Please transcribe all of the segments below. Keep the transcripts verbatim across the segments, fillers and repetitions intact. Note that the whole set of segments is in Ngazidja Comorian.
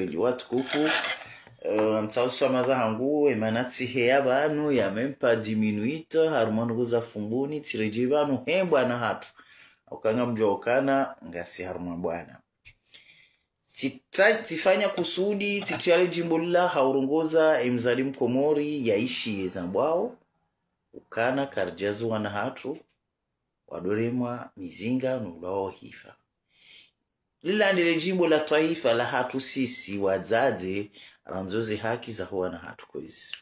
Kweli watukufu, eh, mtsauswa maza hangu, emana tsiheya pvanu, ya même pas dix minutes, harumwa ndrongoo za fumbuni, tsiredjeyi pvanu, he bwana hatru. Uka ngamdjuwa ukana, ngasi harumwa bwana. Tsita-, tsifanya kusudi, tsitriya le djimbo lila, haurongoza, emzali mkomori, yaishiye zambwao, ukana, karidjazi wana hatru, wadoremwa mizinga no ulawa hifa. Lila ndele djimbo la twaifa la hatru sisi wadzadze, randzo ze haki za ho wana hatru kwezi.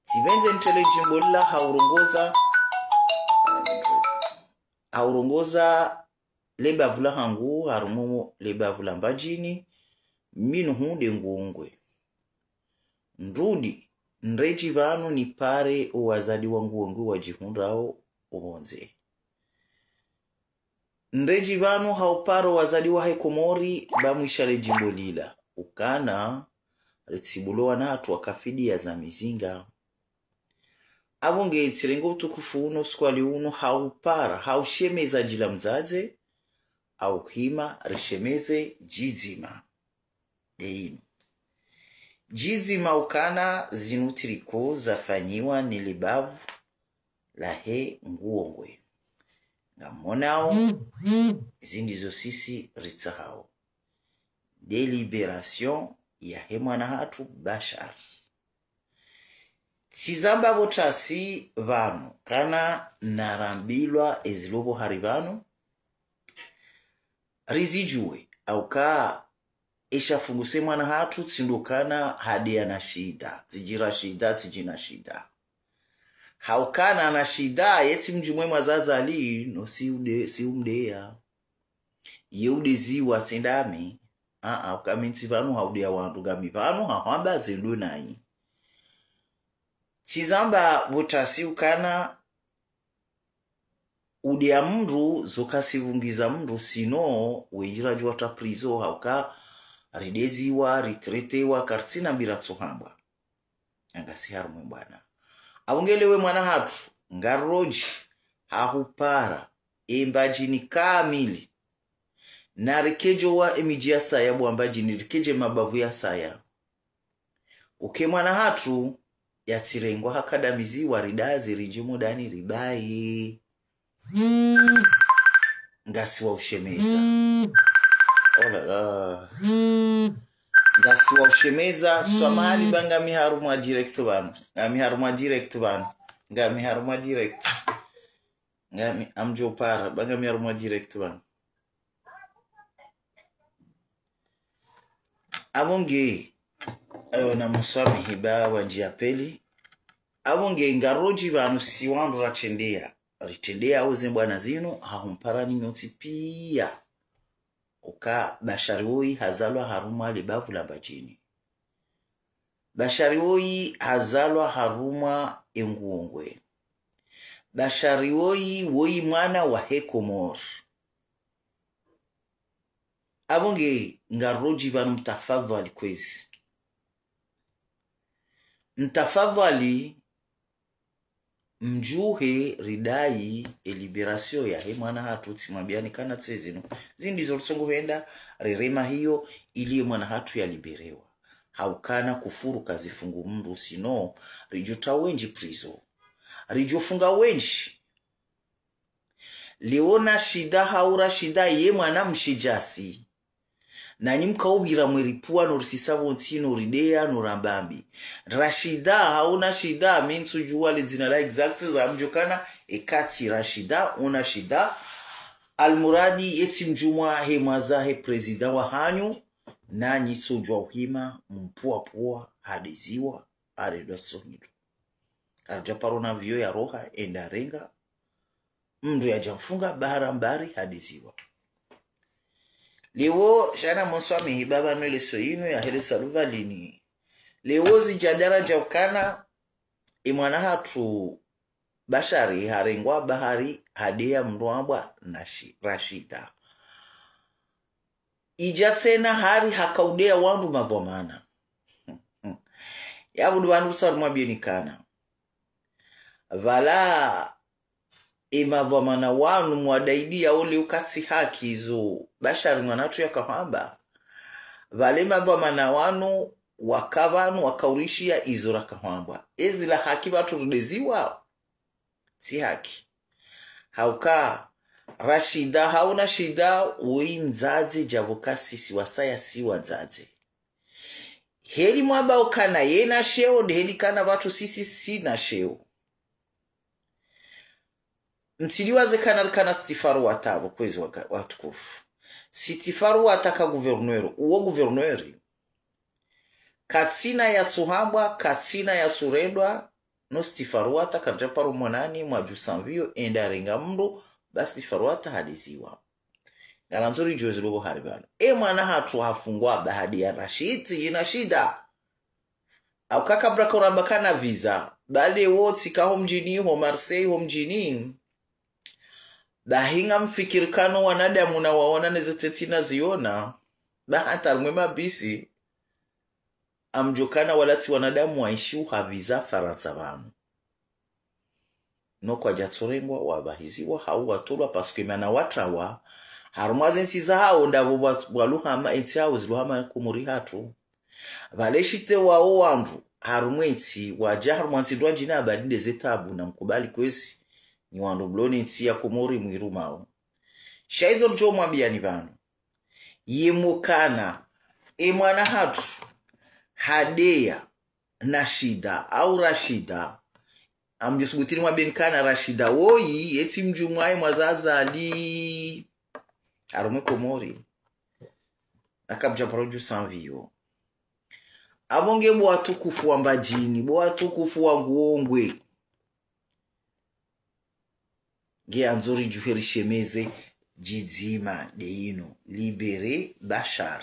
Tsipvendze ntrele djimbo lila haurongoza, haurongoza le bavu la hangu, harumwa le bavu la Mbadjini, mi nuhundre Ngungwe. Ndrudi, nredjeyi pvanu nipare owazali wa Ngungwe wadjihundrao opvondze. Nredjeyi pvanu haupara owazali wahe Komori, ba mwisha le djimbo lila. Ukana, ritsibulo wana hatru wakafidiya za mizinga. Apvo nge tsirengo utukufu unu, usiku wa leo unu, haupara, haushemeza djila mdzadze, hauhima, rishemeze djidzima. Nde inu. Djidzima ukana zinu tsi riko zafanyiwa ni le bavu lahe Ngungwe. Ngamonao, izi ndizo sisi ritsahao. Délibération yahe mwana hatru Bashar. Tsizamba pvo tasi pvanu, kana narambilwa ezilo pvo hari pvanu, rizidjuwe, hauka esha funguse mwana hatru tsi ndo ukana hade ya Nashida, tsidji Rashida, tsidji Nashida. Haukana Nashida, ye tsi mdjumwa mwa Azali, no si ude, si umdeya. Ye udeziwa tsi ndami, aa, uka mi ntsi pvanu haudeya wandru, ngami pvanu hahwamba zendo nayi. Tsizamba pvo tasi ukana udeya mndru, zo kasivungiza mndru, sinon, wendji radjuwa ta prison, hauka rideziwa, ritretewa, karitsina mbi ratsohambwa. Ngasi harumwa bwana. Apvo nge lewo mwana hatru, ngarodji, hahupara, e Mbadjini kamili. Na rikedjowa emidji ya saya bo wa Mbadjini, rikedje mabavu ya saya. Uke mwana hatru, yatsirengwa hakadamiziwa, ridazi, rindji mudani, ribaye. Ngasi wa ushemeza. Oh là là. Ngasi wa ushemeza, swamahani ba ngami harumwa direct pvanu. Ngami harumwa direct pvanu. Ngami harumwa direct. Ngami, amdjo para, ba ngami harumwa direct pvanu. Apvo nge, ayo na muswamihi ba wandji ya pvili. Apvo nge ngarodji pvanu si wandru ratrendeya. Ritrendeya oze mbwana zinu, hahumparani nyontsi piya. Uka Bashari woyi hazalwa harumwa le bavu la Mbadjini. Bashari woyi hazalwa harumwa e Ngungwe. Bashari woyi, woyi mwana wahe Komori. Apvo nge ngarodji pvanu mtafadhwali kwezi. Mtafadhwali mdjuhe ridayi e libération yahe mwana hatru tsimwambiyani kana tsi zinu. Zindri zo rutsongo hwenda, rerema hiyo, ili ye mwana hatru yaliberewa. Haukana kufuru kazifungu mndru sinon, ridjota wendji prison. Ridjofunga wendji. Lewo Nashida hau Rashida ye mwana mshe djasi. Nanyi mkaubira mweripvuwa no risisa pvontsi no rideya no ramba mbi. Rashida hau Nashida, mi ntsudjuwa le dzina la exact za mdjokana, eka tsi Rashida, o Nashida. Almuradi ye tsi mdjumwa he mwaza he président wa hanyu, nanyi tsodjuwa uhima, mpvuwa pvuwa, hadeziwa, haredwa sonyido. Karidja paro na viyo ya roha, enda renga, mndru yadja mfunga, bahara mbari, hadeziwa. Lewo, shana monswamihi ba pvanu ele so yinu ya hele saluvalini. Lewo zidja daradja ukana, e mwana hatru Bashari harengwa bahari hadeya mndru ambwa Nashi-, Rashida. Idja tsena hari hakaudeya wandru madhwamana. Yapvo ndo pvanu rusa rumwambiyeni kana. Pvala e madhwamana wanu mwadaidi ya ole uka tsi haki zo Bashari mwana hatru yakahwamba. Pvale madhwamana wanu waka pvanu, wakaurishiya izo rakahwambwa. Ezi la haki pvatsu rudeziwa? Tsi haki. Hauka Rashida, hau Nashida, woyi mdzadze djapvo ka sisi wasaya si wadzadze. Heli mwamba ukana yena sheo, nde heli kana pvatsu sisi sina sheo. Mtsiliwaze kana rikana Sitti Farouata pvo, kwezi waka-, watukufu. Sitti Farouata ka gouverneur, uwo gouverneur. Katsina yatsuhambwa, katsina yatsurendwa, no Sitti Farouata karidja paro mwanani, mwadjusa mviyo, enda renga mndru, ba Sitti Farouata hadeziwa. Ngarandzo ridjuwe zilo pvo hari pvanu. E mwana hatru hafungwa bahadi ya Rashid, tsi djina shida. Hauka kabla ka uramba kana visa, bale wo tsika ho mdjini, ho Marseille, ho mdjini. Bahi ngamfikiri kana wanadamu na waona neze teti na ziona. Ba hata harumwe mabisi, ngamdjo kana wala tsi wanadamu waishiwo ha visa Farantsa pvanu. No kwadjatsorengwa, wabahiziwa, hau watolwa, parce que mana watrawa harumwa ze ntsi zahawo, ndapvo pvwa-, pvwaluhama, entsi yawo ziluhama Komori hatru. Pvale shite wawo wandru harumwa entsi, wadja harumwa ntsi ndrwadjina, bali nde ze tabu, na mkubali kwezi, nyi wandru mlo ne ntsi ya Komori mwirumao. Sha izo ridjo mwambiyani pvanu. Ye mukana, e mwana hatru, hadeya, Nashida, au Rashida. Ngamdjo subutini mwambeni kana Rashida woyi, yetsi mdjumwa ye mwaza Azali. Harumwe Komori. Akabdja paro djusa mviyo. Apvo nge bo watukufu wa Mbadjini, bo watukufu wa Ngongwe. Nge andzo ridjuhe rishemeze djidzima de inu, libérer Bashar.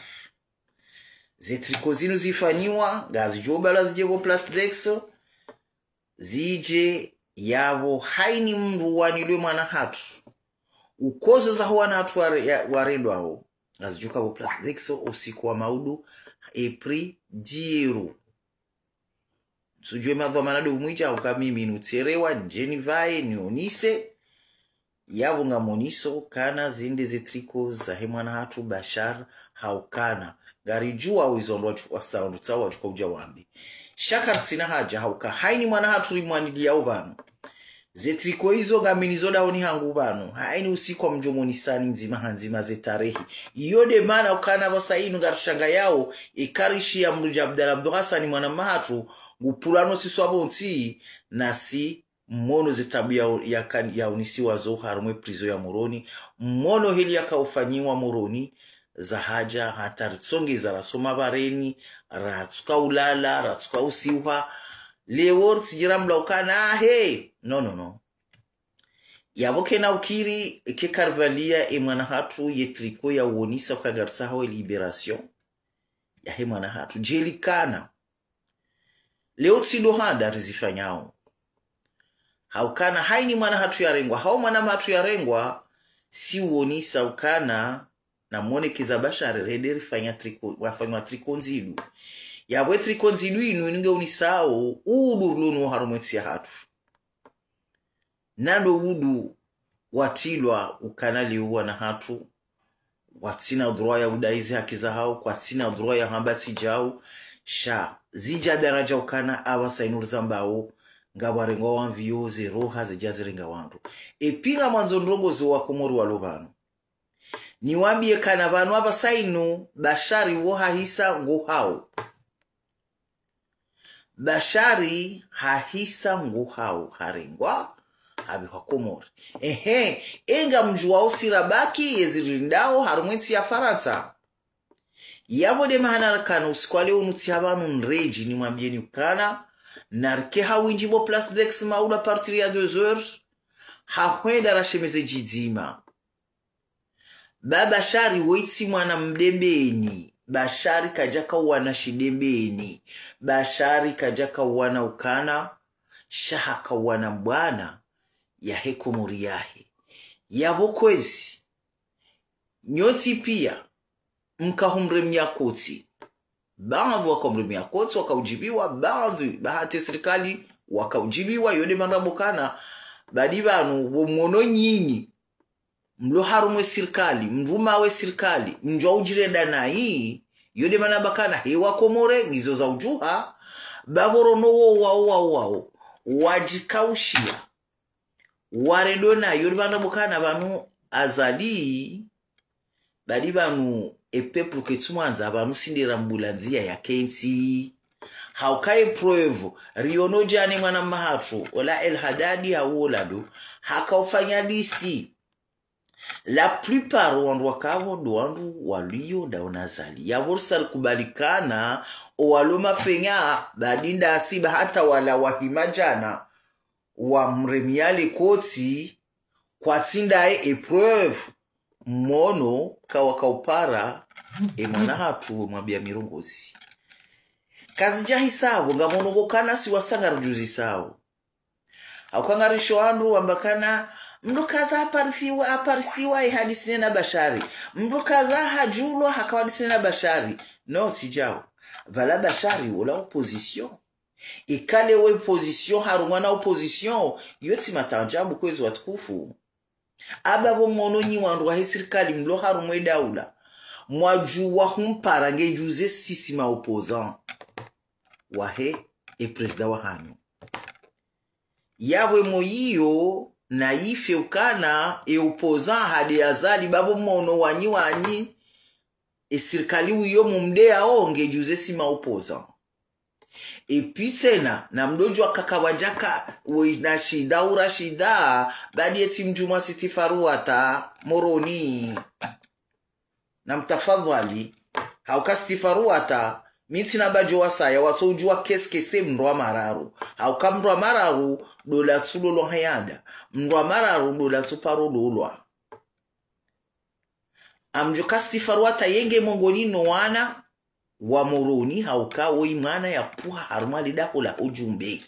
Ze tricot zinu zifanyiwa, ngazidjo bala zidje pvo Place d'Aix, zidje yapvo haini mndru wanilwe mwana hatru. Ukozo zaho wana hatru ware-, ya-, warendwawo. Ngazidjo ka pvo Place d'Aix, usiku wa maudu, e prix dix euros. Msudjuwe madhwamana do mwidja, hauka mimi nutserewa, ndjeni pvaye, nionise. Yapvo ngamoniso kana zinde ze tricot zahe mwana hatru Bashar, haukana ngaridjuwa wizo ndo wadju-, wasa ndo tsawo wadjuka udja wambe. Sha karitsina haja, hauka haini mwana hatru rimwaniliyao pvanu. Ze tricot izo ngaminizo dahoni hangu pvanu, haini usiku ngamdjo monisani ndzima ha ndzima ze tarehi. Iyo de mana ukana pvasa inu ngarishangayao, ikarishiya mndru dja Abdallah Abdou Hassane mwana mahatru, ngupvulano siswa pvontsi, nasi mwono ze tabu ya, ya kan-, yaonisiwa zo harumwe prison ya Moroni, mwono heli yakaufanyiwa Moroni, za haja hata ritsongeza rasoma pvareni, ratsuka ulala, ratsuka usiuha. Leo ritsidjira mla ukana, ah, he. No, no, no. Yapvo kena ukiri, eke karivaliya e mwana hatru ye tricot ya uonisa uka ngaritsaho e libération yahe mwana hatru. Djelikana. Leo tsi ndo handa rizifanyao. Haukana haini mwana hatru yarengwa, hau mwana mahatru yarengwa, si uonisa ukana na mwonekeza Bashar rende rifanya tricot, wafanywa tricot ndzidu. Yapvo e tricot ndzidu inu, inu nge unisao, udu rilo no harumwe ntsi ya hatru. Nando udu watrilwa ukana leo wana hatru, kwatsina droit ya udai ze haki zahao, kwatsina droit ya hamba tsi djau, sha zidja daraja ukana apvasa inu rizambao, ngapvo warengwa wamviyo ze roha zidja zirenga wandru. Epvi ngamwandzo ndrongozo wa Komori walo pvanu. Niwambiye kana pvanu apvasa inu, Bashar wo hahisa ngo hao. Bashar hahisa ngo hao, harengwa, hapvihwa Komori. Ehe, e ngamdjuwao si rabaki, yezi ririndao harumwe ntsi ya Farantsa. Yapvo de mahana rakana usiku wa leo unu tsi hapvanu nredji nimwambiyeni ukana, narike ha windji pvo Place d'Aix maudu à partir ya deux heures, ha hwenda rashemeze djidzima. Ba Bashar woyi tsi mwana Mdembeni. Bashar kadjaka uwana Shidembeni. Bashar kadjaka uwana ukana, sha haka uwana mbwana yahe Komori yahe. Yapvo kwezi, nyontsi piya, mkahumremia kotsi. Baadhwi wakamremia kotsi, wakaudjibiwa, baadhwi, ba hata e sirikali, wakaudjibiwa, yo de mana pvo kana, badi pvanu, pvo mwono nyinyi mlo harumwe sirikali, mrumao e sirikali, mdjwa udjirenda nayi, Yo de mana bakana he wa Komori ngizo za udjuha, bapvo rono wo wao wao wao wadjikaushia. Warendo na yo de mana bukana pvanu Azali, badi pvanu e peuple ketsu mwandza pvanu sindera mbula ndzia ya kentsi. Hauka e preuve, riono djana mwana mahatru, ola El Hadadi hau ola ndo, haka ufanya liste. La plupart wandru wakapvo ndo wandru walio ndawo na Azali. Yapvo risa rikubalikana, owalo mafenya, badi nda asiba hata wala wahima djana, wamremia le koti, kwatsinda e preuve, mono kawaka upara, e mwana hatru mwambia mirongozi. Kazidja hisapvo, ngamono ngokana si wasa ngarudjuzisao. Hauka ngarisho wandru wamba kana, mndru kadha aparisiwa, aparisiwa, e hadisi ne na Bashari. Mndru kadha hadjulwa, haka hadisi ne na Bashari. No, tsi djao. Pvala Bashari, ola opposition. Ikale we opposition, harumwa na opposition, yo tsi matandjabu kwezi watukufu. Aba pvo mono nyi wandru wahe sirikali mlo harumwa e daula. Mwadjuwa humpara ngedjuze sisi ma opposant. Wahe e président wahanyu. Yapvo e moyiyo na yife ukana e opposant hade Azali bapvo mono wanyi wanyi e sirikali wiyo mumde yao ngedjuze si ma opposant. Epvi tsena, na mdodjwa kaka wadjaka, we na shida ura shida, badi etsi mdjumwa Sitti Farouata, Moroni. Na mtafadhwali, hauka Sitti Farouata, mi ntsina badjo wasaya, watso udjuwa keskese mndru wa mararu. Hauka mndru wa mararu, ndo latsu lolwa hayada. Mndru wa mararu, ndo latsu paro lolwa. Amdjo ka Sitti Farouata yenge mongoni no wana wa Moroni hauka woyi mwana ya pvuha harumwa le daho la ho djumbe.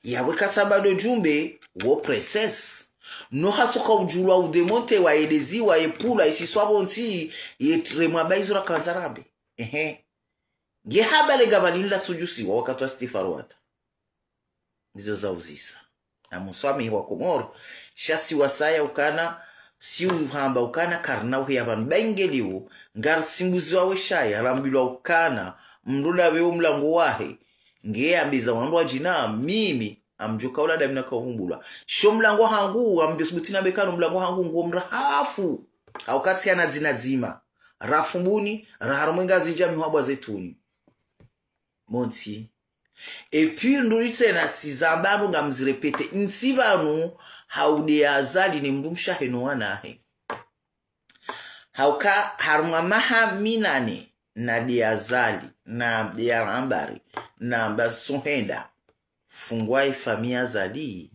Yawe katsamba ndo djumbe wo princesse. No hatsoka udjulwa udemonte wa edezi wa epula isiswa pvontsi ye tremwa baizo rakandza rambe. Ehe. Nge haba le gaba linu latsudjusiwa wakati wa Sitti Farouata. Ndizo zauzisa. Na muswamihi wa Komori, sha si wasaya ukana, si uhamba ukana karina uheya pvanu. Ba ingeliwo, ngarisimbuziwa we shaya, rambilwa ukana, mndru na pve wo mlango wahe, nge ambiza wandru wadjina, mimi, amdjoka ula damina kauvumbulwa. Sho mlango hangu, ambe subuti na bekano mlango hangu, ngo mrahafu. Hauka tsi ana dzina dzima. Ra Fumbuni, ra harumwa e Ngazidja mi hwambwa Zetuni. Montsi. Epvi nduli tsena tsizamba ndo ngamzirepete. Ntsi pvanu hau de ya Azali ne mndru mshe wahe no wana wahe. Hauka harumwa maha minane na de ya Azali, na de ya Rambari, na mba sohenda. Fungwa e famiyi Azali,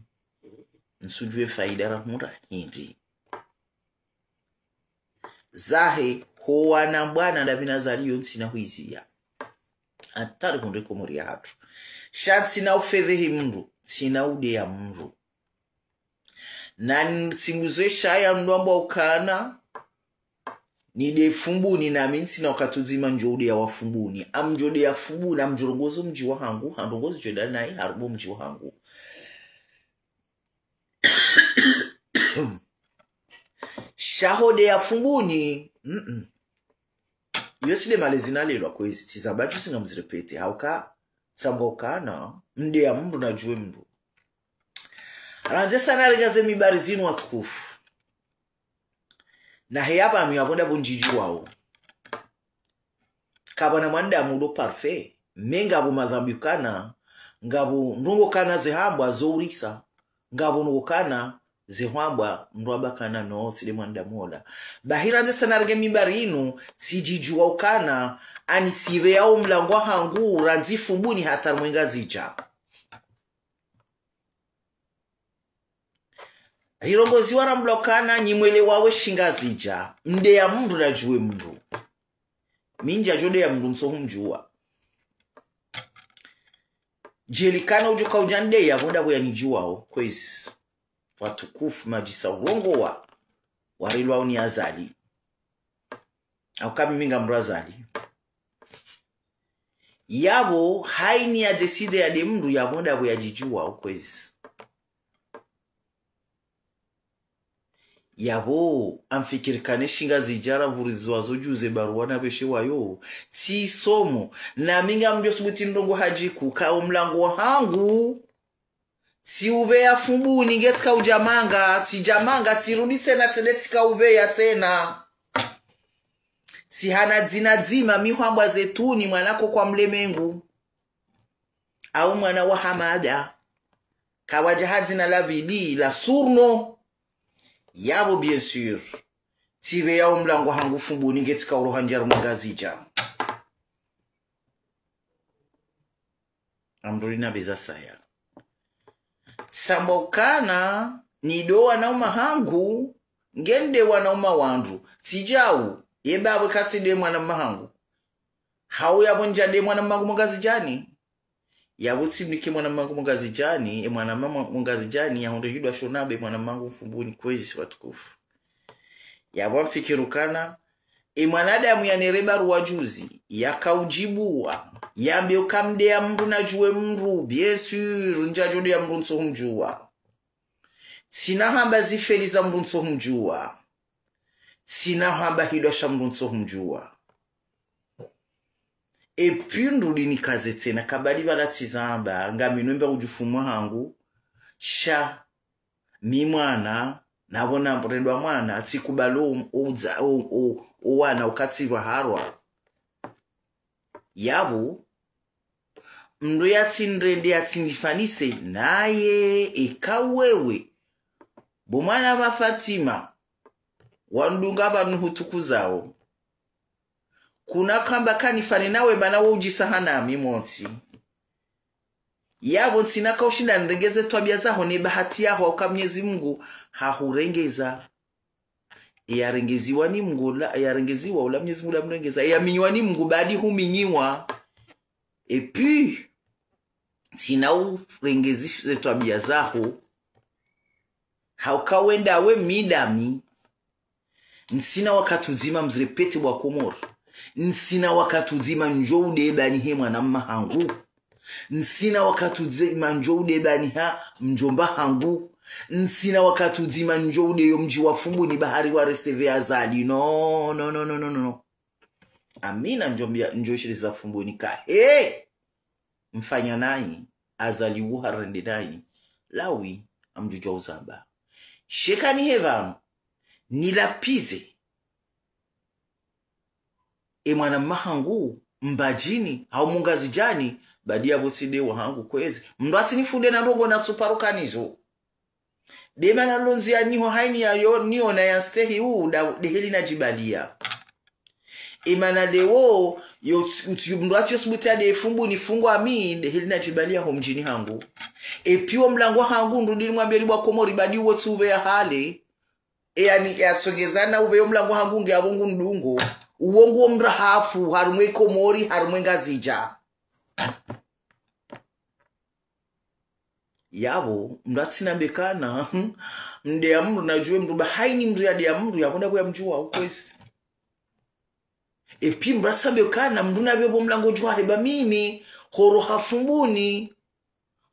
ntsudjuwa e faida rahundra hindri. Zahe, ho wana mbwana ndapvi na Azali yo ntsina huiziya. Hatwari hundre Komori yahatru. Sha ntsina ufedhehi mndru, ntsina udeya mndru. Na ntsimuze shaya mndru amba ukana, ni de Fumbuni na mi ntsina wakati udzima ndjo udeya wa Fumbuni. Amdjo deya Fumbuni, amdjo rongozo mdji wahangu, handrongozi djo danayi, harumwa mdji wahangu. Sha ho de ya Fumbuni, mm-mm. Yo tsi de malezi nalelwa kwezi, tsizamba djusi ngamzirepete, hauka, tsamba ukana, mdeya mndru na djuwe mndru. Randze sana renga ze mibari zinu watukufu. Na heya pvanu yapvo ndapvo ndjidjuwao. Kapvana mwanadamu ulo parfait. Me ngapvo madhambi ukana, ngapvo ndrongo ukana zehambwa zourisa, ngapvo ndrongo ukana zehwambwa mndru amba ukana no, tsi de mwanadamu ola. Bahi randze sana renge mibari inu, tsidjidjuwa ukana, ani tsipve yawo mlango wahangu, randzi Fumbuni hata harumwa e Ngazidja. Rirongoziwa rambulwa ukana nyi mwelewa we shingazidja, mdeya mndru na djuwe mndru. Mi ndjadjo deya mndru ntsohumdjuwa. Djelikana udjo kaudja ndeya pvo ndapvo yanidjuwao, kwezi. Watukufu madjisa urongowa, warilwao ni Azali. Hauka mimi ngamrwa Azali. Yapvo, haini ya décider ya de mndru yapvo ndapvo yadjidjuwao, kwezi. Yapvo, amfikiri kana shingazidja ra pvurizwa zo djuzi barua na pveshe wayo. Tsi somo. Na mi ngamdjo subuti ndrongo hadjiku, ka o mlango wahangu. Tsi upveya fumbuni nge tsika udja manga, tsidja manga, tsirudi tsena tsende tsika upveya tsena. Tsi hana dzina dzima, mi hwambwa Zetuni, mwana ko kwa mlemengu. Au mwana wa Hamada. Kawadja ha dzina la pvili, la surno. Yapvo, bien sûr. Tsipveya o mlango wahangu fumbuni nge tsika uroha ndjia harumwa ngazidja. Amruli na beza saya. Tsamba ukana, nido wanaume hangu, ngende wanaume wandru. Tsidjau, ye babwe katsi de mwanaume hangu. Hau yapvo ndja de mwanaume hangu mwa ngazidjani. Yapvo tsimnike mwanaume hangu mwa ngazidjani, e mwanaume mwa ngazidjani, yahundre hidwa shona be mwanaume hangu fumbuni kwezi watukufu. Yapvo amfikiri ukana, e mwanadamu yanere barua djuzi, yaka udjibuwa, yambe uka mdeya mndru nadjuwe mndru, bien sûr, ndjadjo deya mndru ntso humdjuwa. Tsina hamba zifeli za mndru ntso humdjuwa. Tsina hamba hidwa sha mndru ntso humdjuwa. Epvi ndrudi nikaze tsena, kabali pvala tsizamba, ngami nwemba udjufumu hangu, sha mi mwana, napvo namrendwa mwana, tsikubali o, o, o, o, o wana uka tsipvaharwa. Yapvo, mndru yatsinrende yatsinifanise, naye eka wewe. Bo mwana ma Fatima, wandunga pvanu hutukuzao. Kuna kamba kanifane nawe mana wo udjisa hanami montsi. Yapvo ntsina kaushinda nirengeze twabia zaho ne bahati yaho uka Mnyezi Mungu hahurengeza. Yarengeziwa ni Mungu la, yarengeziwa ula Mnyezi Mungu la mrengeza. Yaminywa ni Mungu badi huminyiwa. Epvi, ntsina urengezi ze twabia zaho. Hauka wenda we midami. Ntsina wakati udzima mzirepete bwa Komori. Ntsina wakati udzima ndjo ude bani he mwana mma hangu. Ntsina wakati udzima ndjo ude bani ha mdjomba hangu. Ntsina wakati udzima ndjo ude yo mdji wa fumbuni bahari wa reseve Azali. No, no, no, no, no, no. Amina ndjo mbia, ndjo shiriza fumbuni ka. He! Mfanya nayi, Azali uharende nayi. Lawi, amdjudjwa uzamba. Sheka ni he pvanu, nilapvize. E mwana mma hangu, Mbadjini, hau Mungazidjani, badi yapvo tsi de wahangu kwezi. Mndru atsinifunde na ndrongo na tsuparukanizo. De mana londzi ya niho haini yayo, niona ya stehi u, da, de heli nadjibalia. E mana de wo, yo, uti, mndru atsi yo subuti ya de fumbuni fungwa mi, de heli nadjibalia ho mdjini hangu. Epvi wo mlango hangu, ndrudi nimwambie li bwa Komori, badi wo tsi upveya hale. E yani, yatsongeza na upveya o mlango hangu nge apvo ngu ndungo. Uwo nguwo mrahafu, harumwe Komori, harumwe Ngazidja. Yapvo, mndru atsinambe kana, mdeya mndru nadjuwe mndru ba haini mndru yadeya mndru, yapvo ndapvo yamdjuwa, ukwezi. Epvi mndru atsambe kana, mndru napve pvo mlango djuwa heba mimi, horoha fumbuni,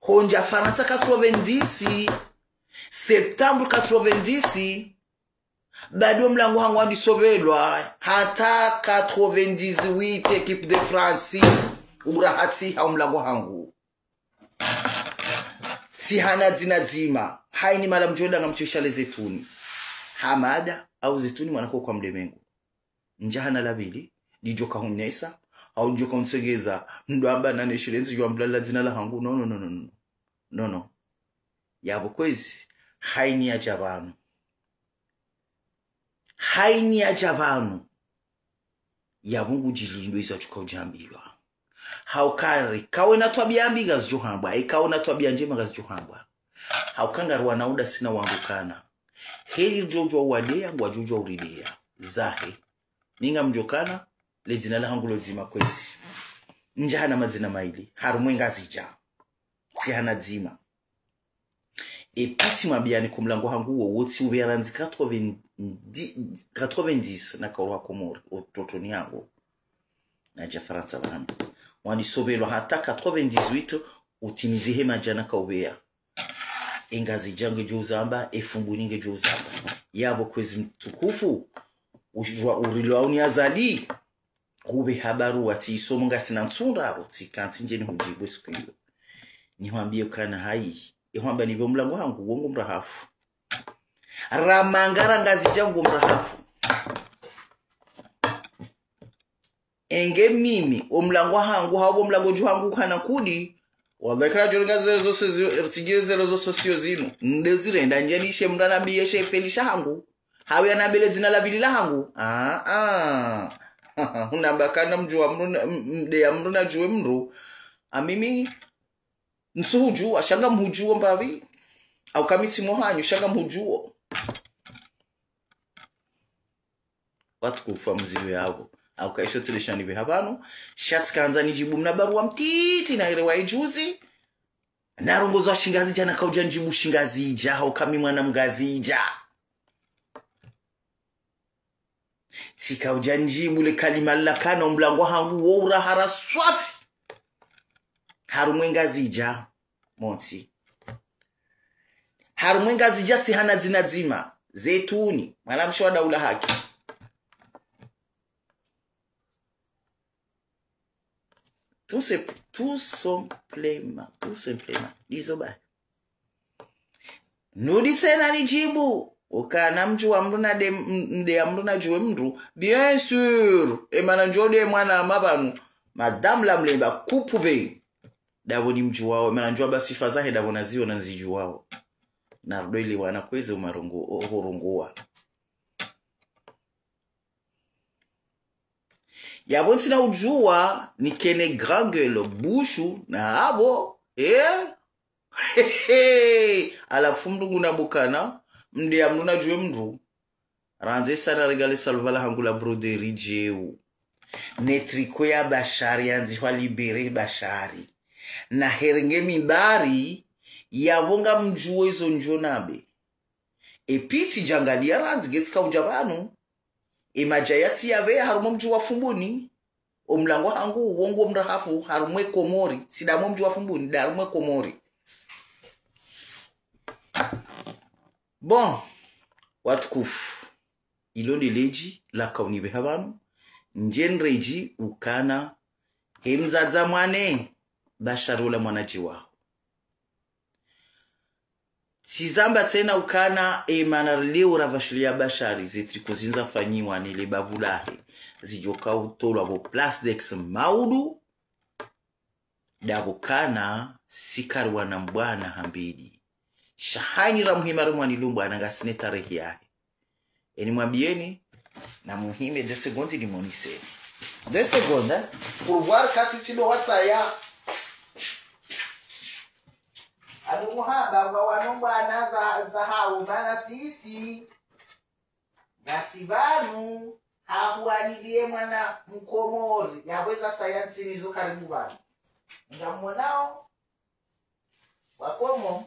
hondja Farantsa quatre-vingt-dix, septembre quatre-vingt-dix, badi o mlango hangu wandisopvelwa, hata quatre-vingt-dix-huit équipe de France, ura hatsi ha o mlango hangu. Tsi hana dzina dzima, haini mala mdjo danga mtsoisha le Zetuni. Hamada, au Zetuni mwana ko kwa mlemengu. Ndja hana la pvili, lidjoka hunesa, au lidjoka hunsengeza, ndo amba nane shirenzi yo amblala dzina la hangu, no, no, no, no, no. No, no. Yapvo kwezi, haini yadja pvanu. Haini yadja pvanu. Yapvo ngudjilindwe izo atsuka udjambilwa. Hauka ri, kawe na twabia mbi ngazidjo hambwa, e kawe na twabia ndjema ngazidjo hambwa. Hauka ngari wana uda sina wangu kana. Heli djodjwa uwadeya, ngwadjodjwa urideya. Zahe. Mi ngamdjo kana, le dzina la hangu lo dzima kwezi. Ndja hana madzina maili, harumwe Ngazidja. Tsi hana dzima. Epvi tsimwambiani ko mlango hangu wo, wo tsi upveya randzi quatre-vingt-dix, quatre-vingt-dix na kaurwa Komori, o totoni hangu. Nadja Farantsa pvanu. Wandisopvelwa hata quatre-vingt-dix-huit, utimizi he madjana kaupveya. E Ngazidja ngedjo uzamba, e Fumbuni ngedjo uzamba. Yapvo kwezi mtukufu, udjua urilwa uni Azali, hupve habaru wa tsisomo ngasina ntsunda apvo, tsikantsi ndjeni hudjibu siku iyo. Nihwambie ukana hayi, ihwamba nipve omlango hangu, wo ngo mrahafu. Ramanga ra Ngazidja ngo mrahafu. Enge mimi, omlango hangu, hau omlango dju hangu ukana kudi. Wallahi, kara djo renga zero zoso zio, ertsigire zero zoso sio zinu. Nde zirenda ndjeni she mndru anambiye she felisha hangu. Hau yanambele dzina la pvili la hangu. Ah, ah. Unamba kana mdjuwa mndru na, m-, mdeya mndru nadjuwe mndru. A mimi, ntsuhudjuwa, sha ngamhudjuwo mbapvi. Au kamitsi mwahanyu, sha ngamhudjuwo. Watukufu wa mzilo yapvo. Au kaisho tsile sha nipve hapvanu. Sha tsikandza nidjibu mna baruwa mtiti na ire wa ijuzi. Narongozwa Shingazidja na kaudja ndjibu Shingazidja, hau kami mwana Mngazidja. Tsikaudja ndjibu le kalima lila kana omlango hangu wo uraha ra swafi. Harumwa e Ngazidja, montsi. Harumwa e Ngazidja tsihana dzina dzima, Zetuni, mwanamshe wa daula haki. Tout se-, tout simplement, tout simplement. Ndizo bahi. Nudi tsena nidjibu, ukana mdjuwa mndru nade-, m-, mdeya mndru nadjuwe mndru, bien sûr, emana ndjo de mwana mapvanu, madame la mlemba, kupupve. Dapvo nimdjuwawo, emana ndjuwa ba swifa zahe dapvo naziona nzidjuwawo. Nardo ile wana kweze umarongo, o-, ohorongowa. Yapvo ntsina udjuwa, nikene grand gueule, bushu, na apvo, eh? Halafu mndru nguna bukana, mdeya mndru nadjuwe mndru. Randze sana regale saluvala hangu la broderie djeu. Ne tricot ya Bashari yandzihwa Libéré Bashari. Na herenge mibari, yapvo ngamdjuwo izo ndjo nabe. E piti djangaliya randzi nge tsikaudja pvanu. E madja yatsi yapve harumwa mdji wa Fumbuni. Omlango hangu wo ngo mrahafu harumwa e Komori. Tsi damwa mdji wa Fumbuni, da harumwa e Komori. Bon, watukufu. Ilo nde ledji laka unipve hapvanu. Ndje nredji ukana he mdzadze mwane, Bashari ola mwanadji waho. Tsizamba tsena ukana emana leo rapvashiliya Bashari, ze tricot zindza fanyiwa ni le bavu lahe, zidjoka utolwa pvo Place d'Ex Maudu, dapvo kana sikari wana mbwana hambidi. Sha hayini ra muhima ri mwani lumbwana ngasina tarehi yahe. Eni mwambiyeni, na muhime deux secondes ni moniseni. Deux secondes, hein? Pour voir kasi tsi ndo wasaya. Adu muhamba ngwa wano mbwana za, za hao, mana sisi. Ngasi pvanu, hahuwanidiye mwana Mkomori, yapvo eza sayansi nizo karibu pvanu. Ngamwonao? Wakomori.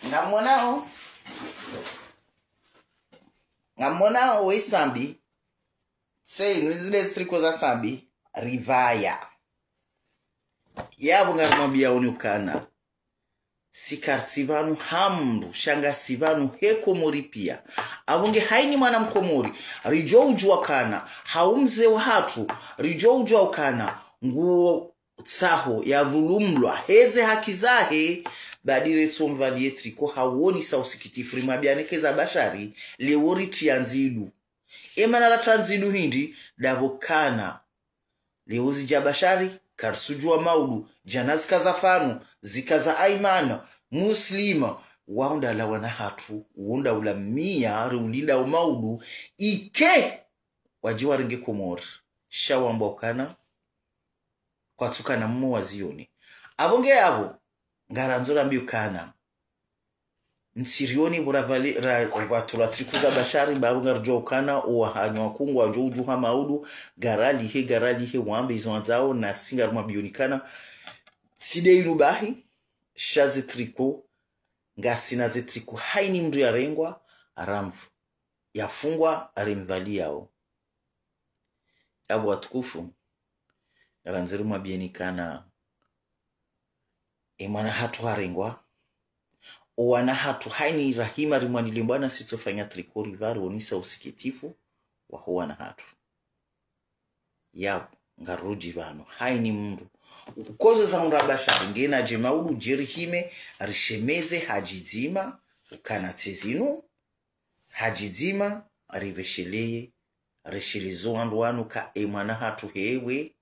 Ngamwonao? Ngamwonao we Sambi? Sei, nizile ze tricot za Sambi, ripvaya. Yapvo ngarimwambiyaoni ukana. Sikari tsi pvanu ha mndru, sha ngasi pvanu he Komori piya. Apvo nge hayini mwana Mkomori, ridjo udjuwa kana, hau mze wahatru, ridjo udjuwa ukana, nguwo tsaho ya vulumlwa, heze haki zahe, badi retso mvaliye tricot, hawonisa usikitifu, rimwambiyane keza Bashari, leo ritriya ndzidu. Emana ratriya ndzidu hindri, dapvo kana. Leo zidja Bashari, karitsudjuwa Maudu, djana zika za Fanu, zika za Aimana, Muslima, wao nda lawana hatru, wo nda ula miya, riulinda o Maudu, ike, wadji warenge Komori, sha wamba ukana, kwatsukana mmo wazioni. Apvo nge apvo, ngarandzo rambi ukana. Ntsirioni pvo ravali, ra, ra, pvatru ra tricot za Bashari, bapvo ngaridjuwa ukana, owahanyu wakungu wadjo udjuha Maudu, garalihe, garalihe, wambe izo wandzao, na si ngarimwambioni kana. Tsi de inu bahi, sha ze tricot, ngasina ze tricot, hayini mndru yarengwa, ramvu. Yafungwa, rimvaliyao. Apvo watukufu, ngarandzo rimwambiyeni kana. Emwana hatru harengwa, Owana hatru, hayini rahima rimwanilie mbwana sitsofanya tricot riva rionesa usikitifu waho wana hatru. Yapvo, ngaridjo pvanu, hayini mndru. Ukozo za undra bashari, ngena dje maudu dje rihime, rishemeze hadjidzima, ukana tsi zinu, hadjidzima, ripvesheleye, risheleze wandru wanu ka e mwana hatru hewe,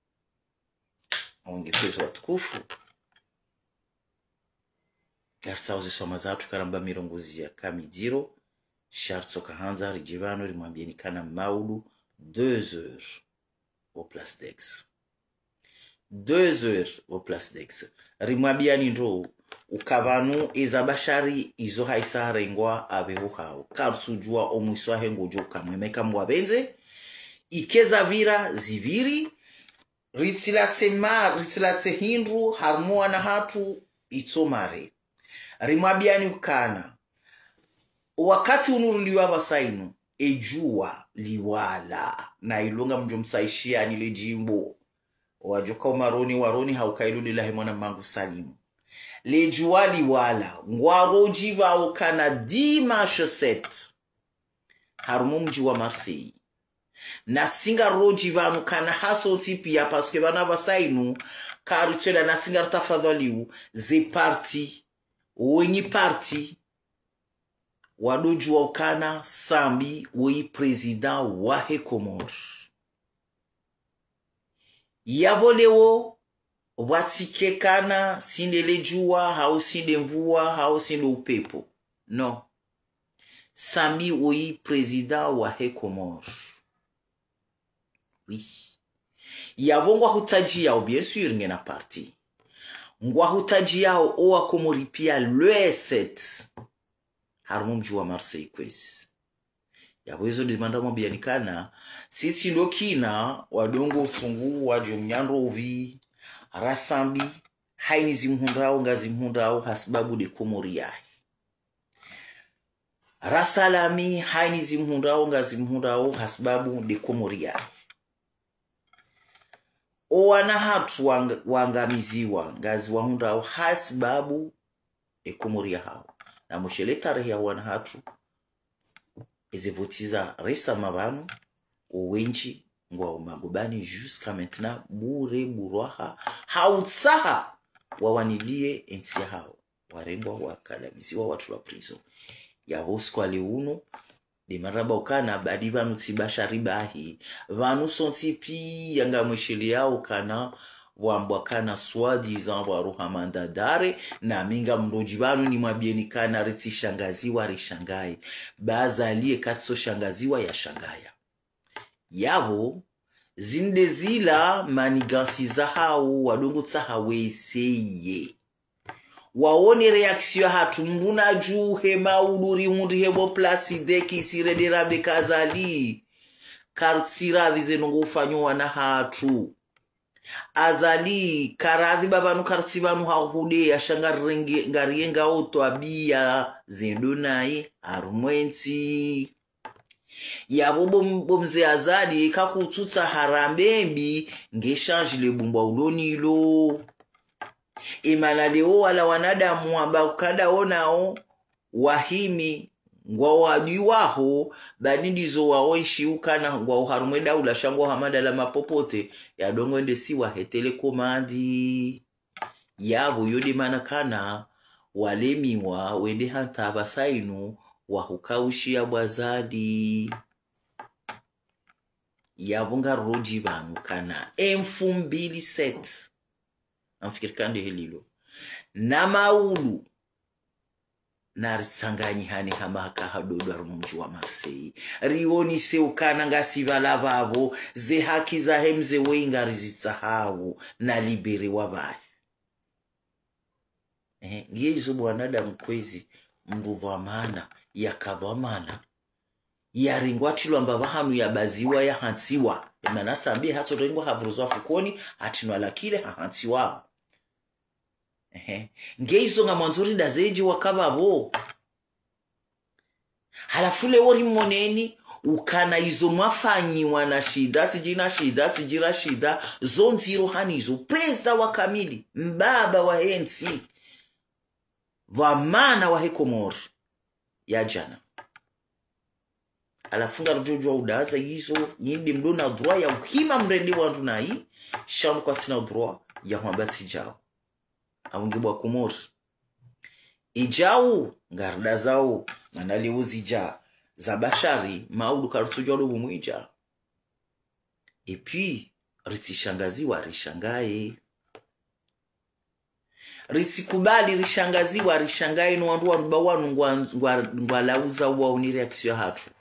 wongekezo watukufu. Ngaritsaho ze swama zatru karamba mirongozi ya kamidziro, sha ritsoka handza ridje pvanu rimwambieni kana maudu deux heures au Place d'Aix. Deux heures au Place d'Aix. Rimwambiani ndro, uka pvanu eza bashari izo hayisa harengwa apveho hawo. Karitsudjua omwiso wahe ngodjo uka mwema eka Mngu apvendze. Ike zapvira, zipviri, ritsilatse ma, ritsilatse hindru, harumwa wana hatru, itso mare. Rimwambiani ukana, wakati unu riliyo apvasa inu, edjuwa liwala, na ilo ngamdjo msaishiani le djimbo. Wadjoka umaroni waroni hauka ilo lilahe mwana mangu Salimu. Le djuwa liwala, ngwarodji pvao kana dimanche sept. Harumwa mdji wa Marseille. Nasi ngarodji pvanu kana hasontsi pia, parce que pvanu apvasa inu, karitswela nasi ngaritafadhwaliu, ze parti, wenyi parti, wadodjua ukana Sambi woyi président wahe Comores. Yapvo leo, pvwatsike kana sinde le djuwa, hau sinde mvua, hau sinde upepvo. Non. Sambi woyi président wahe Comores. Oui. Yapvo ngwahutadjiao, bien sûr, ngena parti. Ngwahutadjiao owa Komori pia le sept. Harumwa mdji wa Marseille kwezi. Yapvo izo nde mana mwambiani kana, sisi ndo kina, wadongo usungu, wadjo mnyandrovi, ra Sambi, hayini zimhundrao, ngazimhundrao, hasibabu nde Komori yahe. Ra Salami, hayini zimhundrao, ngazimhundrao, hasibabu nde Komori yahe. Owana hatru wang-, wangamiziwa, ngaziwahundrao, hasibabu nde Komori yahawo. Na mwishele tarehi ya wana hatru, eze voti za resa mapvanu, owendji ngwao magobani jusqu'à maintenant, bure burwaha, hautsaha wawanilie entsi yahawo. Warengwa, wakalamiziwa, watrulwa prison. Yapvo usiku wa leo unu, nde marahaba ukana, badi pvanu tsi bashari bahi. Pvanu sontsi pia ngamwisheleao kana, wambwa kana soi-disant waruha mandadare, nami ngamdodji pvanu nimwambieni kana ritsishangaziwa rishangaye. Ba Azali eka tso shangaziwa yashangaya. Yapvo, zinde zila manigances zahawo wadongo tsaha weseye. Waone réaction yahatru, mndru nadjuhe maudu rihundrihe pvo Place d'Aix sirende rambe ka Azali. Kartsi radhi zinu ngofanyo wana hatru. Azali, karadhi ba pvanu kartsi pvanu hahude, yasha ngarirenge-, ngariyenga otwabiya, zendo nayi, harumwa entsi. Yapvo bo m-, bo mze Azali, kakutsutsaha rambe mbi, nge change le bumbwa ulonilo. Emana leo wala wanadamu wamba ukada onao, wahimi, ngwao wadui waho, badi ndizo waonshi ukana, ngwao harumwa edaula sha ngwao hamadala mapopote, yadongo ende siwa he télécommande. Yapvo yo nde mana kana, walemiwa, wende hata apvasa inu, wahukaushiya bo Azali. Yapvo ngarodji pvanu kana, e mfumbili sept. Amfikiri kande helilo. Na maudu, naritsanganyihane hama haka hadodo harumwa mdji wa Marseille. Rionese ukana ngasi pvala pvapvo, ze haki zahe mze woyi ngarizitsahawo, na libéré wa pvahe. Ehe, ngiyo izo bo wanadamu kwezi, mndru dhwamana, yaka dhwamana. Yarengwa atrilwa mbapvi hanu yabaziwa yahantsiwa. Emana Sambi hatsorengwa havurudzwa fukoni, hatrinwa lakile hahantsiwa. Ehe. Nge izo ngamwandzo ridazedje waka pvapvo. Halafu leo rimoneni, ukana izo mwafanyiwa na Shida, tsidji na Shida, tsidji ra Shida, zo ndziro hanizo. Prezida wa kamili, mbaba wahe ntsi. Dhwamana wahe Komori ya djana. Halafu ngarudjo djuwa udaza izo, nyi nde mlo na droit ya uhima mrende wandru nayi, sha wandru kwasina droit ya hwamba tsi djao. Apvo nge bwa Komori. Idjao, ngaridazao, mana leo zidja za Bashari, maudu karutsudjuwa ndo pvumwedja. Et puis, ritsishangaziwa, rishangaye. Ritsikubali rishangaziwa, rishangaye no wandru wanu ba wanu ngwa, ngwa, ngwalauza uwaoni réaction yahatru.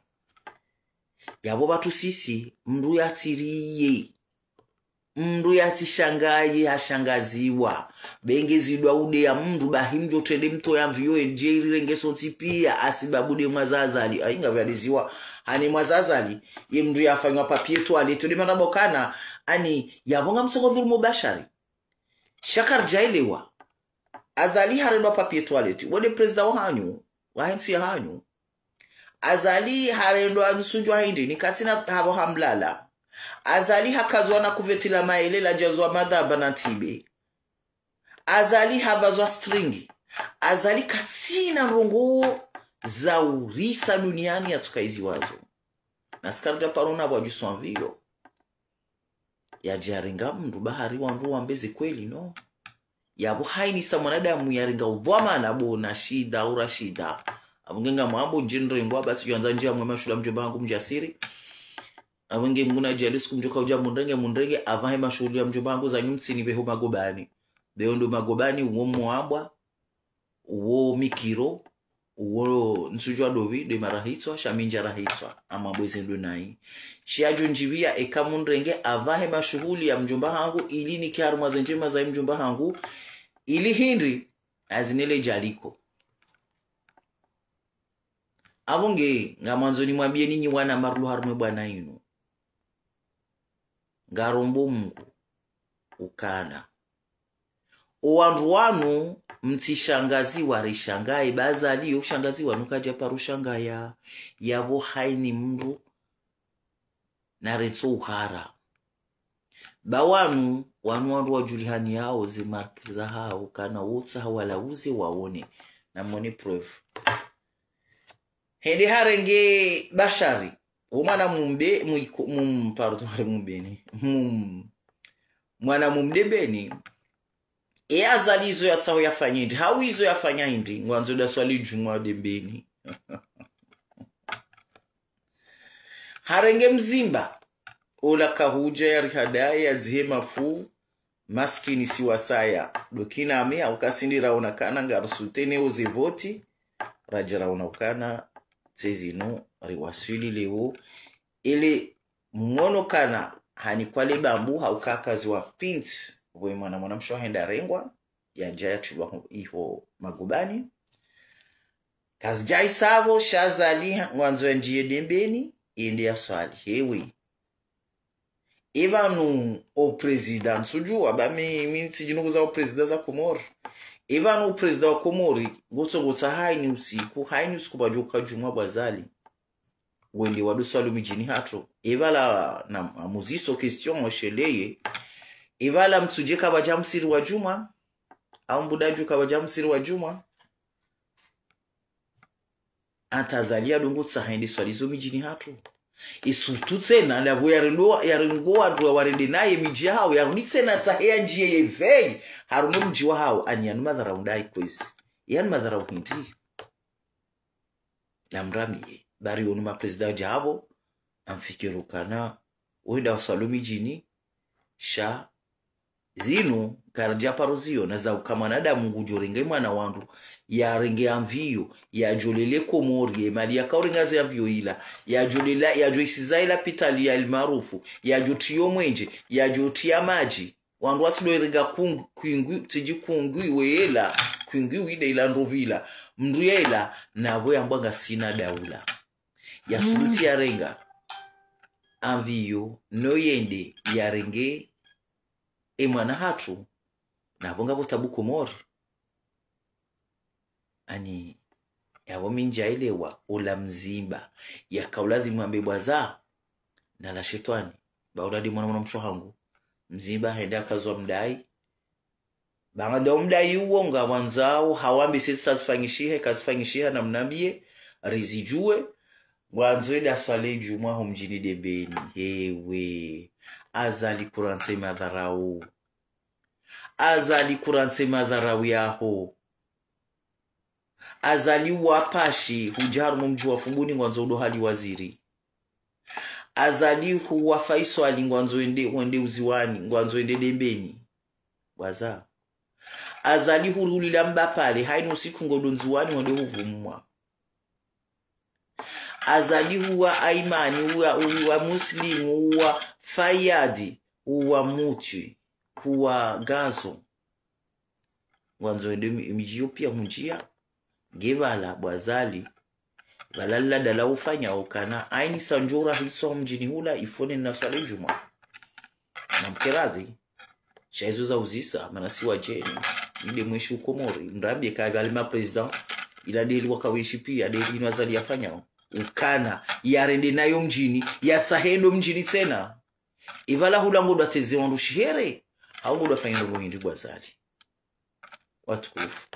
Yapvo pvatsu sisi, mndru yatsiriye. Mndru yatsishangaye hashangaziwa. Benge zidwa ude ya mndru bahi mdjo trende mtowe mvi yo endje irirenge sontsi piya hasibabu nde mwaza Azali. Ayi ngapvaliziwa. Hani mwaza Azali. Ye mndru yafanywa papier toilette. Nde mana bokana. Hani yapvo ngamsongo dhulumu Bashari. Sha karidjaelewa. Azali harendwa papier toilette. Wo nde président wahanyu. Wahe ntsi yahanyu. Azali harendwa ntsudjuwa hindri, ni katsina hapvo hamlala. Azali hakazwa na kuveti la maele ladjazwa madhaba na ntibe. Azali hapvazwa string. Azali katsina ndrongoo za urisa duniani yatsuka iziwazo. Na si karidja paro na pvwadjuswa mvi yo. Yadje yarenga mndru bahari wandru wambe ze kweli, no? Yapvo hainisa mwanadamu yarenga udhwamana bo Nashida au Rashida. Apvo nge ngamwambo ndje nrengwa, basi djwandza ndje amwe mashuhuli ya mdjomba hangu mdjasiri. Apvo nge mnguna djali siku mdjoka udja mundrenge, mundrenge, apvahe mashuhuli ya mdjomba hangu za nyumtsini pveho magobani. Pveho ndo magobani, uwo mwambwa, uwo mikiro, uwo ntsudjuwa ndopvi, nde marahitswa, sha mi ndja rahitswa, amwambwe ze ndo nayi. Shiyadjo ndjipviya eka mundrenge, apvahe mashuhuli ya mdjomba hangu, ili nike harumwa ze ndjema za mdjomba hangu, ili hindri, azinele djaliko. Apvo nge, ngamwandzo nimwambiyeni nyi wana marulu harumwa e bwana inu. Ngarombo Mungu, ukana. O wandru wanu, mtsishangaziwa rishangaye, ba Azali yo ushangaziwa nuka kadja paro shangaya, yapvo haini mndru, na retso uhara. Ba wanu, wanu wandru wadjulihaniyao ze marque zahao, kana wotsaha walauze waone, na mwone preuve. Hende harenge Bashari, wo mwana mumbe, mwiko, mum, pardon, hari mumbeni. Mum, mwana mumdembeni. E Azali izo yatsaho yafanye hindri, hau izo yafanya hindri, ngwandzo da swali djumwa dembeni. Harenge mzimba, ola kahudja yarihadaye yadzihe mafu, maskini si wasaya. Dokina ame, hauka si ndi raona kana ngarusuteneo ze voti, radja raona ukana, tsi zinu, riwaswili leo, ele mwono kana, hanikwa le bambu, hauka kaziwa pints, pvo mwana mwana mshe henda rengwa, yadja yatrilwa iho magobani. Kazidja isa pvo, sha Azali, ngwandzo yandjiye dembeni, yende yaswali. Hewe. E pvanu o président, ntsudjuwa, ba mi, mi ntsidjinu kuza o président za Komori. E pvanu o président wa Komori, ngotso ngotsa haini usiku, haini usiku pvadjo uka djumwa bwa Azali. Wende wado swali midjini hatru. E pvala na, amuziso question, osheleye. E pvala mtsudje kapvadja msiri wa djumwa. Au mbuda dju kapvadja msiri wa djumwa. Ata Azali yado ngotsaha yende swali zo midjini hatru. E surtout tsena, lapvo yarendo, yarengo wandru wa warende naye midji yahao, yarudi tsena tsahe yandjiye ye veille, harumwa mdji wahao, ani yanu madharau ndayi kwezi. Yanu madharau hindri. Namramiye, bari wonu ma président djapvo, amfikiri ukana, wenda waswali midjini, sha zinu, karadja paro ziyo, na za uka mwanadamu ngudjo renge mwana wandru, yarenge avion, yadjolele Komori, ye mali yaka urenga ze avion ila, yadjolela, yadjo isiza ye lapitali ya El Maarouf, yadjotriyo mwenje, yadjotriya madji, wandru watsido irenga kung-, kwingwi, tsidji kungwi wela, kwingwi wide ila ndopvila, mndru yela, napvo yambwa ngasina daula. Yasubuti yarenga avion, no yende, yarenge, e mwana hatru, napvo ngapvo tabu Komori. Ani, yapvo mi ndjaelewa, ola mzimba, yaka uladhimu ambe bwaza, nala shetwani, ba ola nde mwana mwana mshe hangu, mzimba hende akazwa mdayi, Baanda omdayi uwo ngwandzao hawambe sesa zifanyishihe, kazifanyishiha namnambiye, rizidjuwe. Ngwandzo eda swali djumwa ho mdjini Dembeni. Hewe. Azali kurantse madharau. Azali kurantse madharau yaho. Azali wapashi hudja harumwa mdji wa Fumbuni ngwandzo udo hali waziri. Azali huwa Faiswali ngwandzo ende, wende Uziwani, ngwandzo ende Dembeni. Bwaza. Azali hurulila Mbapale, haini usiku ngodo Ndzuwani wende huvumwa. Azali huwa Aimani, huwa, huwa Muslimu, huwa Fayadi, huwa Mutwi, huwa Gazo. Ngwandzo ende mi-, midji yo piya mundjiya. Nge pvala bo Azali. Pvala lila dala ufanya ukana. Aini sandjura hiso mdjini hula ifone na swali djumwa. Namkeradhi. Sha izo za uzisa, mana si wadjeni. Inde mweshi uKomori. Mrambiye ka pvali ma président. Ila deli wakaweshi piya, deli inu Azali yafanyao. Ukana, yarende nayo mdjini, yatsahe ndo mdjini tsena. Ipvala hula ngodo ateze wandru shihere, hau ngodo afanya ndrongo hindri bo Azali. Watukufu.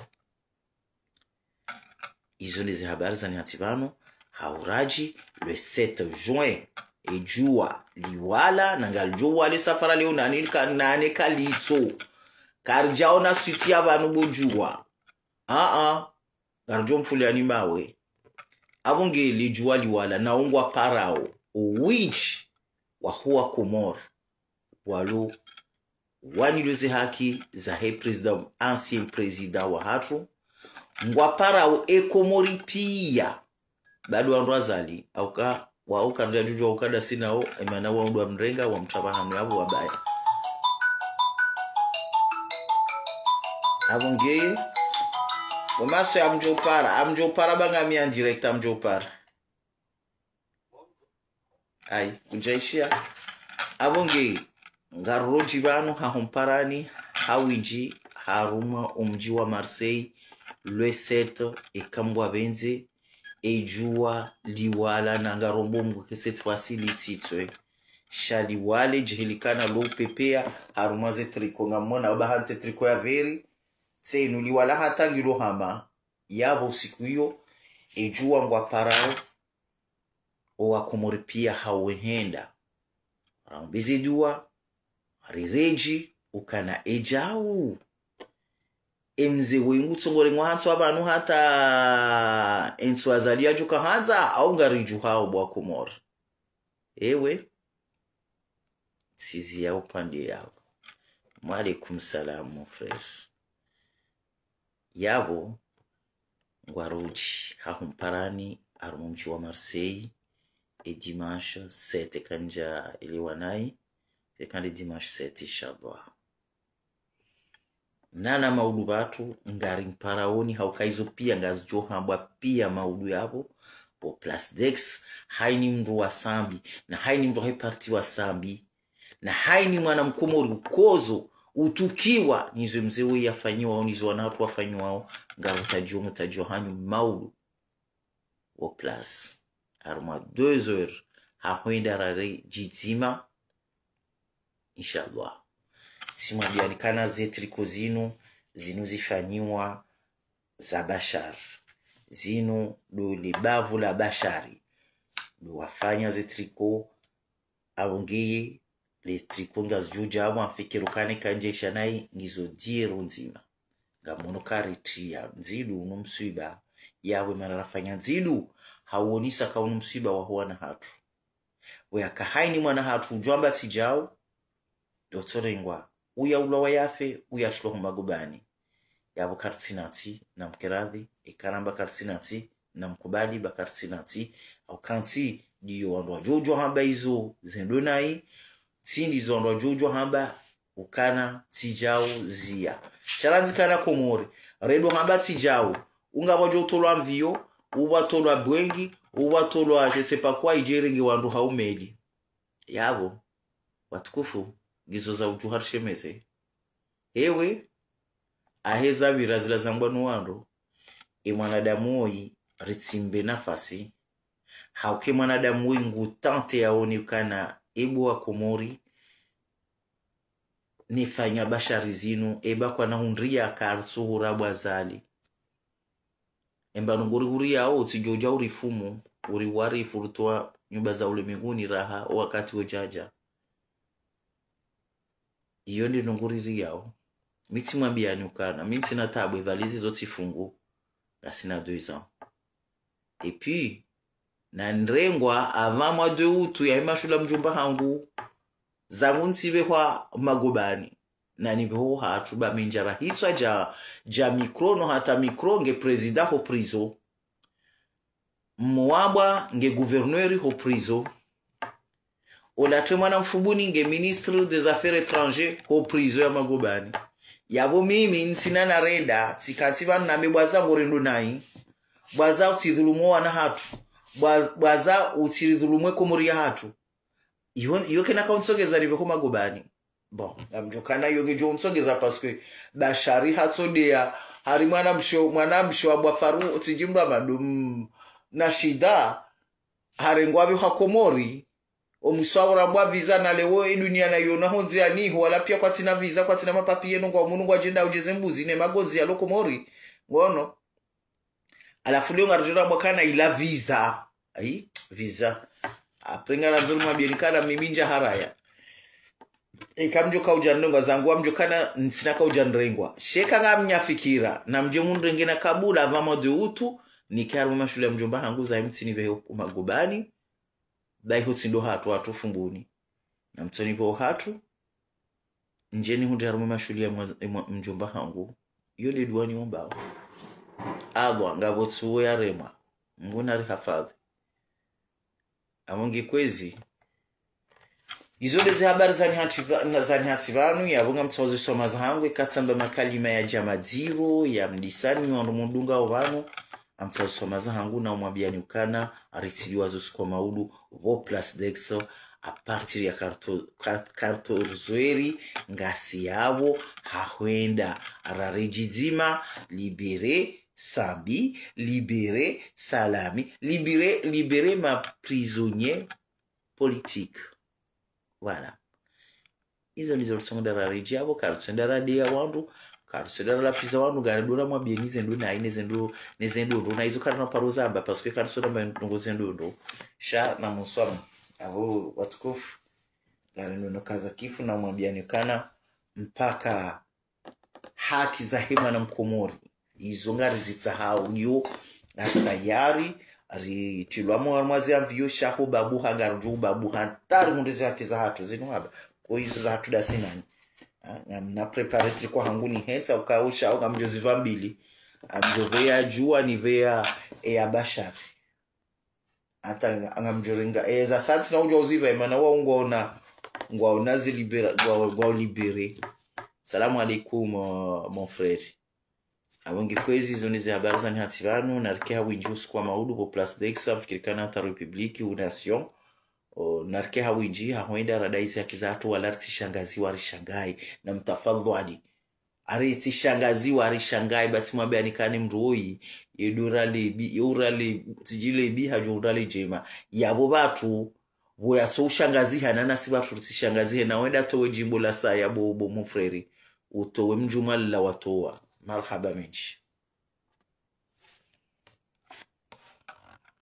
Izo ndeze habari zani hati pvanu, hauradji, le sept juin, edjuwa liwala, na ngalidjo wale safara leo nane ka-, nane kalitso. Karidjaona suite ya pvanu bo djuwa. Aa, ngaridjo mfuliani mawe. Apvo nge ledjuwa liwala, na ungwaparao, owindji, wahuwa Komori. Walo, wanilo ze haki zahe président, ancien président wahatru. Ngwaparao e Komori piya. Bado wandru Azali, auka, wauka ndradjudjwa uka ndasi nao, emana wandru wamrenga, wamtrapva hanu yapvo wabaya. Apvo ngeye, omaso ya mdjopara, amdjopara banga mi en direct amdjopara. Ayi, kudjaishiya. Apvo nge, ngarodji pvanu hahumparani, hawindji, harumwa omdji wa Marseille, le sept, eka Mngu apvendze, edjuwa liwala na ngarombo Mngu ke cette fois-ci litsitswe. Sha liwale djihilikana lo upepeya harumwa ze tricot. Ngamona oba hante tricot ya vert. Tsenu liwala hata ngilo hama. Yapvo siku iyo, edjuwa ngwaparao, owaKomori piya hawehenda. Rambeze dua, riredji, ukana edjau. Emze wengu tsongore ngwa hantsu apvanu hata entsu Azali yadjuka handza, au ngaridjuhao bo waKomori. Ewe, sizi ya upande yapvo. Wa alaikum salam, mon frère. Yapvo, ngwarodji, hahumparani, harumwa omdji wa Marseille, e dimanche sept kandja elewa nayi, e kandja dimanche sept, inshallah. Nana maudu pvatru, ngarimparaoni, hauka izo piya ngazidjo hambwa piya maudu yapvo, bo Place d'Aix, haini mndru wa Sambi, na haini mndru wahe parti wa Sambi, na haini mwana mkomori ukodzo, utukiwa, nizo mze we yafanyiwao, nizo wana hatru wafanyiwao, ngarutadjiwo, mutadjiwo hanyu maudu. Wo Place. Harumwa deux heures, hahwenda rare djidima, inshallah. Tsimwambiyani kana ze tricot zinu, zinu zifanyiwa za Bashar. Zinu ndo le bavu la Bashari. Ndo wafanya ze tricot, apvo ngeye, le tricot ngazidjudja apvo, amfikiri ukana kandje isha nayi, ngizo diero ndzima. Ngamono karitriya ndzidu unu mswiba, yapvo mana rafanya ndzidu, hawonesa ka unu mswiba waho wana hatru. Oya ka haini mwana hatru udjwamba tsidjau, ndo tsorengwa, uya ulwa wa yafe, uya shulwa ho magobani. Yapvo karitsina tsi, namkeradhi, eka ramba karitsina tsi, namkubali, ba karitsina tsi, au kantsi, ndiyo wandru wadjodjo hamba izo, zendo nayi, tsi ndizo wandru wadjodjo hamba, ukana tsidjau ziya. Sha randzi kana Komori, redo hamba tsidjau, unga pvwadjo utolwa mviyo, upvatolwa bwengi, upvatolwa je sais pas quoi, idje irenge wandru ha umeli. Yapvo, watukufu, ngizo za udjuha rishemeze. Ewe, aheza pvira zila zambwa no wandru, e mwanadamu woyi, ritsimbe nafasi, hauka e mwanadamu woyi ngu tente yaone ukana e bo waKomori, nefanya Bashari zinu, eba kwana hundriya kartsu hura bo Azali. Emba nunguri huriyao, utsidjodja urifumu, uriwarifu rutowa nyumba za ulemenguni raha, o wakati wodjadja. Iyo nde nunguri riyao. Mi tsimwambiyani ukana, mi ntsina tabu, evalizi zo tsifungu, ngasina deux ans. Et puis, na nirengwa, avant mois de août, yahe mashule ya mdjomba hangu, zangu ntsipvehwa magobani. Na nipveho hatru ba mindjara hitswa dja, dja micro no hata micro nge président ho prison. Mwabwa nge gouverneur ho prison. Ola twe mwana Mfumbuni nge ministre des affaires étrangères ho prison ya magobani. Yapvo mimi ntsina narenda, tsikantsi pvanu nambe bo Azali ngorendo nayi. Bo Azali utsidhulumu wana hatru. Bo-, bo Azali utsidhulumu e Komori ya hatru. Iyo, iyo kena kauntsongeza nipveho magobani. Bon, ngamdjokana iyo ngedjo untsongeza parce que Bashari hatsodeya, hari mwanamshe, mwanamshe wa bo Faru, utsidjimba madum, na shida, harengwa pvi ha Komori, omwiswa urambwa visa na leo edunia na yona hondze yaniho, wala piya kwatsina visa, kwatsina mapapiye no ngwa munu ngwadjenda udjeze mbuzi ne magondzi yalo Komori, ngono. Halafu leo ngaridjo rambwa kana ila visa. Ayi, visa. Après ngarandzo rimwambiyeni kana mimi ndja haraya. Eka mdjo kaudja nirengwa zangu, ngamdjokana ntsina kaudja nirengwa. Sha eka ngamnyafikira, namdje munirenge na kabula, avant mois de août, nike harumwa mashule ya mdjomba hangu zahe mtsinipvehe magobani, bahi ho tsindo hatru, hatru Fumbuni. Na mtsonipveho hatru, ndjeni hundre harumwa mashule ya mwa-, mwa-, mdjomba hangu. Iyo nde duwa niombao. Allah, ngapvo tsuwo yaremwa. Mngu narihafadhwi. Amongi kwezi. Izo nde ze habari zanihantsi pva-, na-, zanihantsi pvanu, yapvo ngamtsaho zisoma zahangu, eka tsamba makalima ya djamadziro, ya mdisani, wandru mundunga opvanu, ngamtsaho zisoma zahangu na umwambiyani ukana, aritsidiwa zo usiku wa maudu, pvo Place d'Aix, à partir ya quatorze, quatorze heures, ngasi yapvo, ha hwenda, raredji dzima, libéré, Sambi, libéré, Salami, libéré, libéré ma prisonnier politique. Voilà. Izo ndizo ritsonda raredji yapvo, karitsoenda radeya wandru, karitsoenda ralapviza wandru, ngaridjo ramwambiyeni zendro na ine zendro, ne zendro ndo, na izo karina paro zamba, parce que karitsoenda mba ndrongo zendro ndo. Sha na mswama, apvo watukufu, ngarino no kaza kifu na umwambiyani ukana, mpaka haki zahe mwana Mkomori. Izo ngarizitsahao iyo, ngasi tayari, ritrilwa mwa-, mwa zi avion sha ho babuha, ngaridjo babuha, hata rihundre zi haki zahatru, zinu haba. Ko izo zahatru ndasi nanyi. Ha, ngamna préparé triko hangu nihentsa, ukao sha, ngamdjo zipva mbili. Ngamdjo pveya djuwa, nipveya, e, ya Bashari. Hata nga-, ngamdjo renga. E, za santi na udja uzipva, e, mana wao ngwaona, ngwaona zi libéra-, ngwa-, ngwao libéré. Salamu alaikum, euh, mon frère. Amongi kwezi, izo nde ze habari zanihantsi pvanu, narike ha windji usiku wa maudu, pvo Place d'Aix, nafikiri kana hata République ou Nation. O, narike ha windji, ha hwenda radayi zi haki zahatru, wala ritsishangaziwa rishangayi, na mtafadhwali. Aritsishangaziwa rishangayi, ba tsimwambiyani kani mdru woyi, ye ndo ralebi, ye urale, tsidjilebi, hadjo urale djema. Yapvo pvatru, pvo yatso ushangaziha, na nasi pvatru ritsishangazihe, na wenda towe djimbo la saya bo, bo mon frère. Utowe mdjumwa lila watowa. Marahaba mendji.